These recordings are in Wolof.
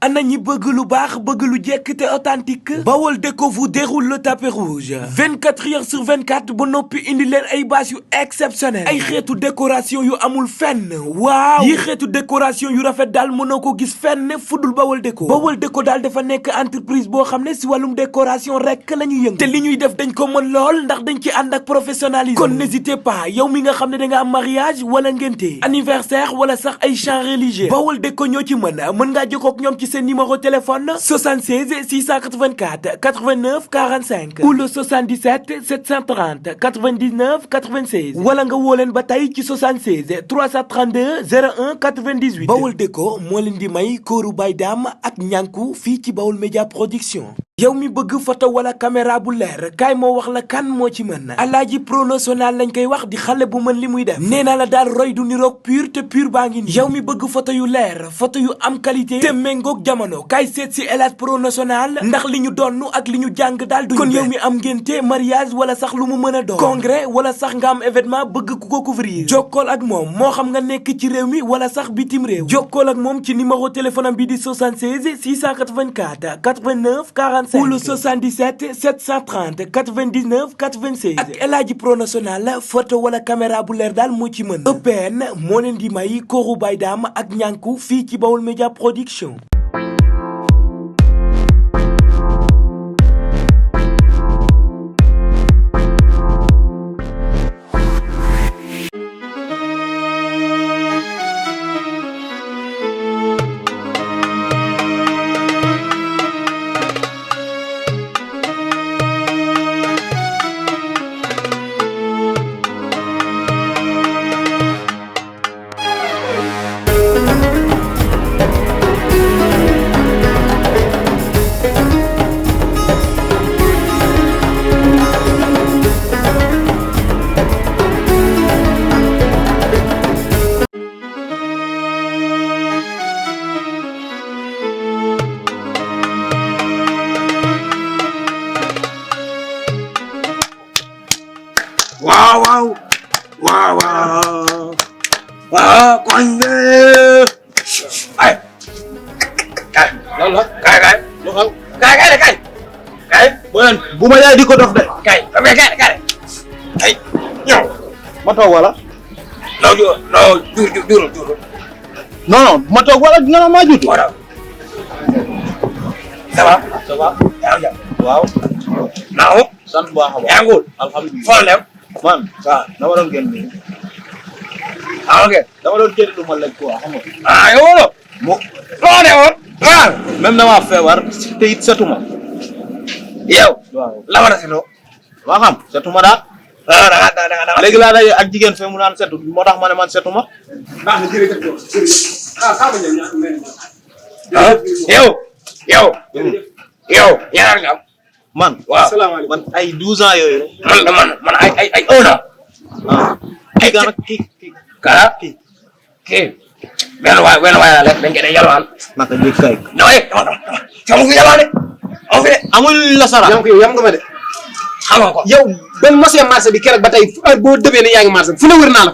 ana ñi bëgg lu baax bëgg lu jekk te authentique Baol Déco vous déroule le tapis rouge 24 heures sur 24 ba noppi indi leen ay bâche yu exceptionnel ay xeetu décoration yu amul fenn waaw yi xeetu décoration yu rafet daal mënoo ko gis fenn fudul Baol Déco daal dafa nekk entreprise boo xam ne si wàllum décoration rek la ñuy yëngu te li ñuy def dañ ko mën lool ndax dañ ci ànd ak professionnalisme kon n'hésitez pas yow mi nga xam ne da nga am mariage wala ngénte anniversaire wala sax ay chants religieux Baol Déco ñoo ci mën ngaa jokkoo ak ñoom ci seen numéro téléphone 76 684 89 45 ou le 77 730 99 96 wala nga woo leen ba tey ci 76 332 01 98 Baol Déco moo leen di may Kooru Baye ak Niankou fii ci Baol Média Production. yow mi bëgg photo wala caméra bu leer kaay moo wax la kan moo ci mën alaaji promotionnel lañ koy wax di xale bu mën li muy def nee naa la daal roy du niroog pur te pur baa ngi nii yow mi bëgg photo yu leer photo yu am qualité te méngoog jamono kaay seet si elage promotionnel ndax li ñu donnu ak li ñu jàng daal duñu kon yow mi am ngénte mariage wala sax lu mu mën a doon congrès wala sax nga am événement bëgg ku ko couvrir jokkool ak moom moo xam nga nekk ci réew mi wala sax bitim réew jokkool ak moom ci numéro téléphone am bi di 76 684 89 45 ou le 77 730 99 96 ak El Hadji Pro National photo wala caméra bu leer daal moo ci mën EPN moo leen di may Kooru Baye ak Niankou fii ci Baol Média Production. Waaw koñ bi ay kay loolu la kay lu xaw kay bu ma yaay di ko dof de kay ñëw ma toog wala jur non ma toog wala dina ma juutu wala ça va waaw naaw sant bu baax a baax yaa ngul alhamdulillah foo dem man waaw dama doon génn ok dama doon jënd lu ma lekk quoi xam nga yow loo de woon waaw même dama feebar te it setuma yow waaw la war a setoo waa xam setuma daal léegi laa day ak jigéen fe mu naan setu moo tax ma ne man setuma baax na jërëjëf yow ñaar nga am man waaw man ay 12 ans yooyu man ay 1 an ay gana kii benn waay la rek dañ koy de yalwaan naka jëg kay sama ko yalwaane aw fi de amul la sara yam nga ma de xam nga ko yow ben mosee marché bi keroog ba tey boo dëbee ne yaa ngi marché fu ne wër naa la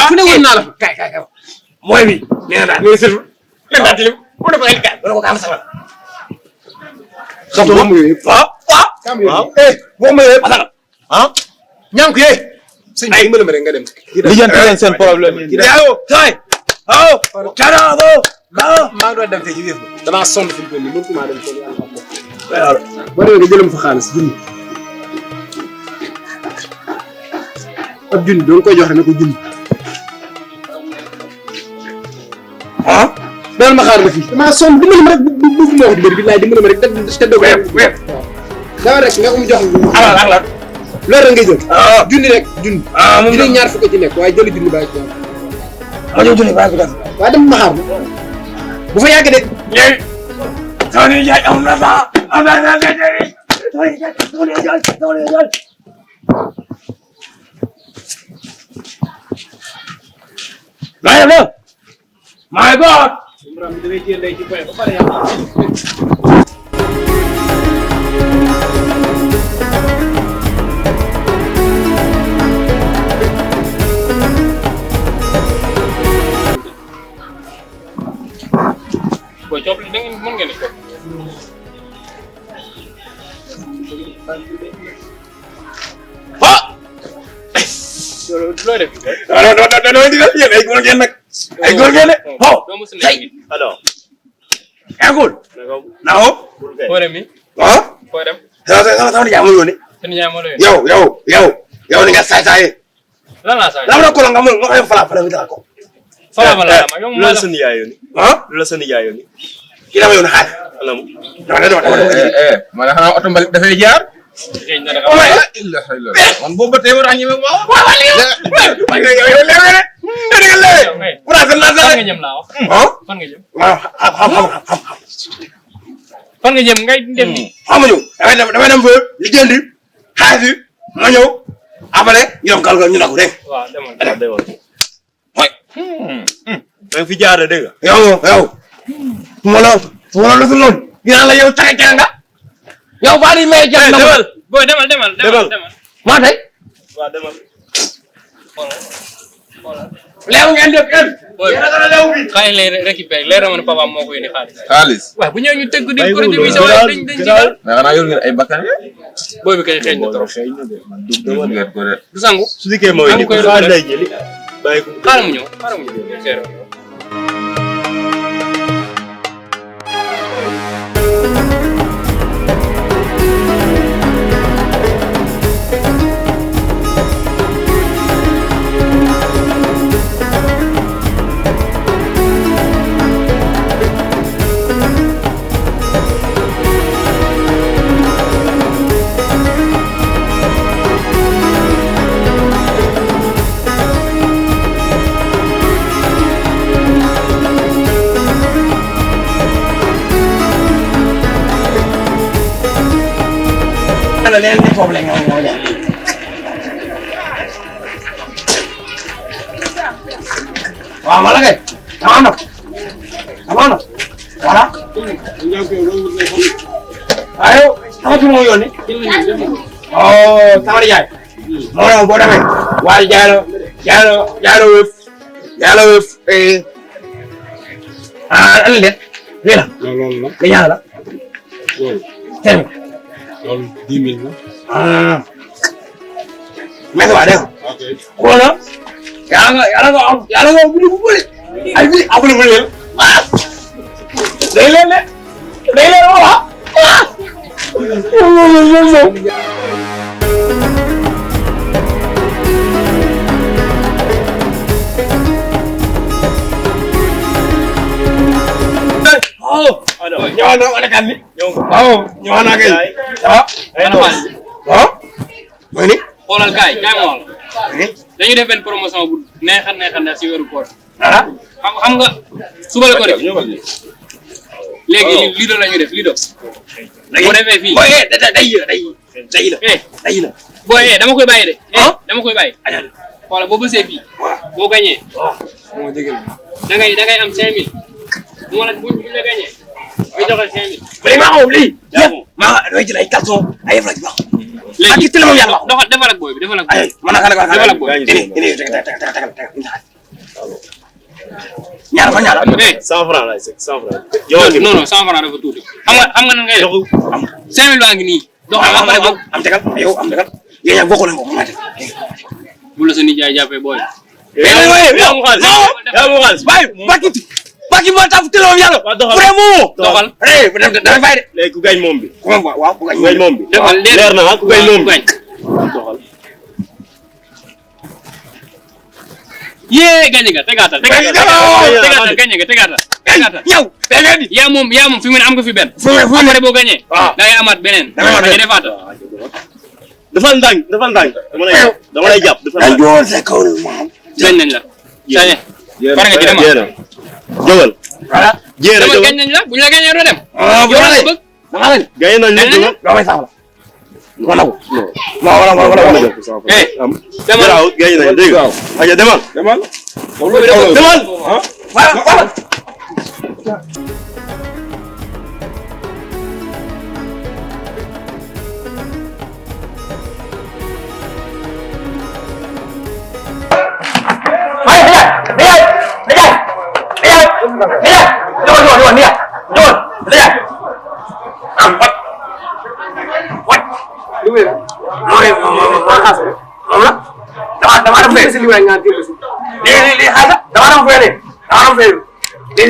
fu ne wër naa la kay mooy bi nee na daal nee sëf len daa tilim bu ne ko el kay bu ne ko kaam sama xam waaw boo ma yee Niankou yee sëñ bi dimbali ma rek nga dem lijjanti leen seen problème yi maa ngi doon dem fee ci wéef ba damaa sonn fi mu toll nii mënut maa dem foofu yàlla boo demee nga jëlam fa xaalis junni ab junni doo koy jox rek ne ko junni dal ma xaar ba fii damaa sonn dimbali ma rek bu ma wax di bëri billaay dimbali ma rek te doo daaw rek nga ko mu jox la loolu rek ngay jël junni rek junni junni ñaar fukk ci nekk waaye jëli junni bàyyi ko ma jël junni bàyyi ko def waaye dem ma xaar bu fa yàgg de sama ni jaay am na sax am na my God boy cob ngeen mën ngeen ko. ah. looy def. non di def yéen ay góor ngeen nag. ay góor ngeen de. oh tey alors. Niankou. naaw. foo dem nii. ah. foo dem. sama nijaay ma yónnee. seen nijaay moo la yónnee. yow ni nga saay-saayee. lan laa saa la ko nga koy fala mi dara ko. fala ma yow lu la sa nijaay yónnee. ah. lu la sa nijaay yónnee. kii dama yónnee xaalis. alamu. man xanaa oto mbalit dafay jaar. xëy na da nga man boobu ba tey war a ñeme waaw. fan nga jëm laa wax. fan nga jëm. fan nga jëm ngay dem nii. xamuñu damay dem fa liggéeyanti xaalis bi ma ñëw après ñu dem kàlla ñu nangu dégg nga. waaw demal. mooy. da nga fi jaaree dégg nga. yow. su ma la lusul noonu. dinaa la yow caga nga. yow baa di may jàpp na demal booy demal. maa tey. waaw demal. leew ngeen def kenn. booy xaalis lay récupéré leer na ma ne papa moo ko indi xaalis. xaalis. waaw bu ñëwee ñu tëgg di projet bi sa waay dañ ci daal. mais xanaa yor ngeen ay bakkan. booy bi kay xeeñ na trop. dugg ngeen ko de. du sangu. su dikkee mooy ni ko xaalis lay jëli. bàyyi ko xaaral mu ñëw seere. leen di foofu la ñoo ñëw. waaw ma la kay. dama am na. voilà. waaye yow sama tur moo yónni. sama nijaay. moo ne boo demee. waaye jaay la wëf. An leen. lii la. loolu la. li ñaata la. loolu 10 000 la. mais waa dégg nga. ok. xoolal. yàlla nga am bu bëri. ay bi amul bu leen. day leen wala. ñëwaat na wala kan ni. ñëwaat naa kay. mooy ni. xoolal gars yi kaay ma wax la. dañuy def benn promotion bu neexal si weeru koor. xam nga suba la ko def. léegi lido la ñuy def lido. bu defee fii. booy day la. booy dama koy bàyyi de. dama koy bàyyi. xoolal boo bësee fii. boo gañee. da ngay am 5000. bu la gañee. nga joxe 5000. mais maa xamul lii. maa doy jël ay carton ay yëf la ci wax. léegi télé moom yàlla wax. defal ak booy bi defal ak booy bi. man naka la defal ak booy bi. ñaara. 100 francs laay sekk 100 francs. non 100 francs dafa tuuti. xam nga nan ngay def. 5000 baa ngi nii. am tegal yow am tegal. yéen ñaa bokkul ak moom bu la sa nijaay jàppee booy. yaa mu xaalis. Baki moo tax télé moom yàlla. vraiment. doxal damay bàyyi de. léegi ku gañ moom bi. waaw ku gañ moom bi. defal leer na ku gañ moom bi. doxal. yee gañe nga tegaatal. yow. yaa moom fi mu ne am nga fi benn. après boo gañee. da ngay amaat beneen. da ngay defaatal. defal ndànk dama lay jàpp. gañ nañ la. pare nga ci demal jógal. voilà. demal gañ nañ la buñ la gañee doo dem. bu ma lay dama lay. gañ nañ la jógal. doo may sax la. wala. demal gañ nañ dégg nga. aja demal. demal. voilà. Niankou naa ñaan jël su lii xaaral dama doon fay de dama doon fay de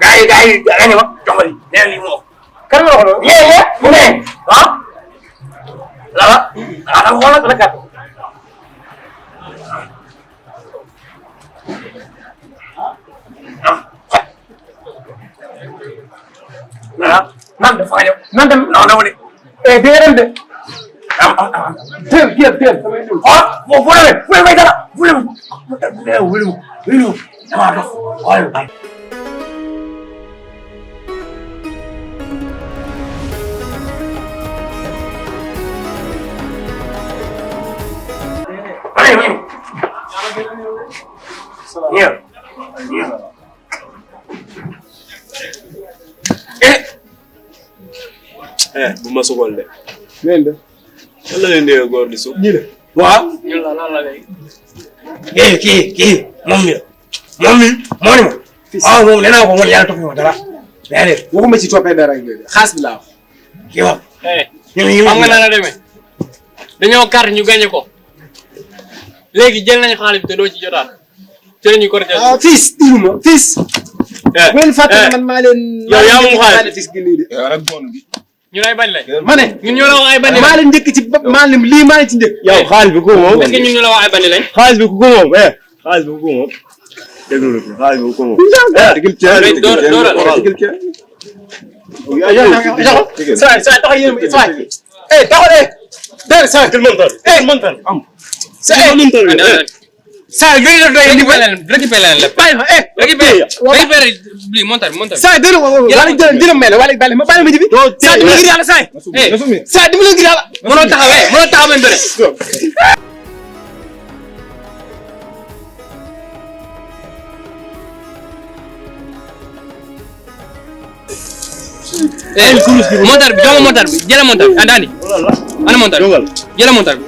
gars yi ne ma jox ma lii nee na lii moo kan nga wax loolu mais ah la dama xoolal la kat nan dafa ñëw nan dem non dama ne eh dee dem de teel ah fu demee dara fu demee wulu dama dox xool bu ma soxal de. leen de lan la leen di góor di suuf. ñi la waaw ñun la léegi kii moom mi moo ni ma waaw moom nee naa ko man yàlla topp ma dara déedéet waxuma ci toppee dara ak yooyu xaas bi laa wax kii wax xam nga nan la demee dañoo carte ñu gagné ko léegi jël nañu xaalis bi te doo ci jotaat ci lañu ko rëcc fils diiruma fils. bu leen fàtte man maa leen. yow yaa moom xaalis fils gi lii de. ñu lay bañ lay ma ne ñun ñoo la wax ay bandi maa leen njëkk ci maa leen lii maa leen ci njëkk. yow xaalis bi ku ko moom. est-ce que ñun ñu la wax ay bandi lañ xaalis bi ku ko moom xaalis bi ku ko moom. déglu la fi xaalis bi ku ko moom. digil cee saa tax yéen saa taxalee. dégg saa kil montar am. saa yooyu la doy indi ba récupéré leen lépp bàyyi ma récupéré lii montar saa dégg nga wala dina mel wala bàyyi ma bàyyi ma jibi saa dimbali ngir yàlla saa dimbali ngir yàlla mënoo taxawee bëre montar bi jox ma montar bi jëla montar bi andani ana montar bi jëla montar bi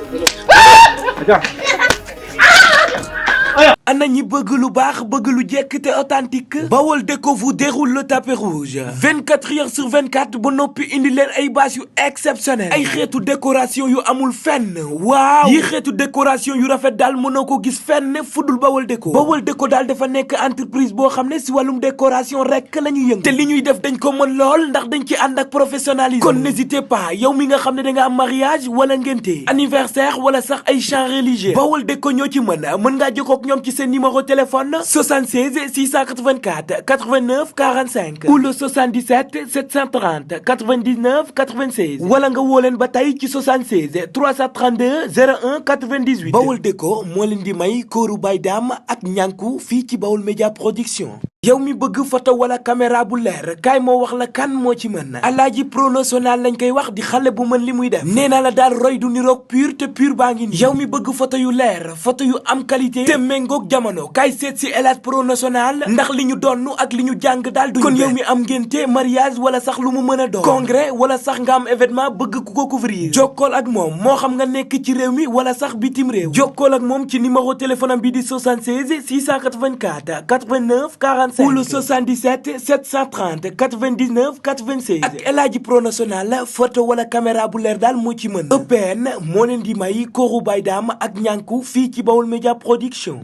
ana ñi bëgg lu baax bëgg lu jekk te authentique Baol Déco vous déroule le tapis rouge 24 heures sur 24 ba noppi indi leen ay bâche yu exceptionnel ay xeetu décoration yu amul fenn waaw yi xeetu décoration yu rafet daal mënoo ko gis fenn fudul Baol Déco daal dafa nekk entreprise boo xam ne si wàllum décoration rek la ñuy yëngu te li ñuy def dañ ko mën lool ndax dañ ci ànd ak professionnalisme kon n'hésitez pas yow mi nga xam ne da nga am mariage wala ngénte anniversaire wala sax ay chants religieux Baol Déco ñoo ci mën ngaa jokkoo ak ñoom ci seen numéro téléphone 76 684 89 45 ou le 77 730 99 96 wala nga woo leen ba tey ci 76 332 01 98 Baol Déco moo leen di may Kooru Baye ak Niankou fii ci Baol Média Production. yow mi bëgg photo wala caméra bu leer kaay moo wax la kan moo ci mën alaaji promotionnel lañ koy wax di xale bu mën li muy def nee naa la daal roy du niroog pur te pur baa ngi nii yow mi bëgg photo yu leer photo yu am qualité te méngoog jamono kaay seet si elage promotionnel ndax li ñu donn ak li ñu jàng daal duñu kon yow mi am ngénte mariage wala sax lu mu mën a doon congrès wala sax nga am événement bëgg ku ko couvrir jokkool ak moom moo xam nga nekk ci réew mi wala sax bitim réew jokkool ak moom ci numéro téléphone am bi di 76 684 89 45 ou le 77 730 99 96 ak El Hadji Pro National photo wala caméra bu leer daal moo ci mën EPN moo leen di may Kooru Baye ak Niankou fii ci Baol Média Production.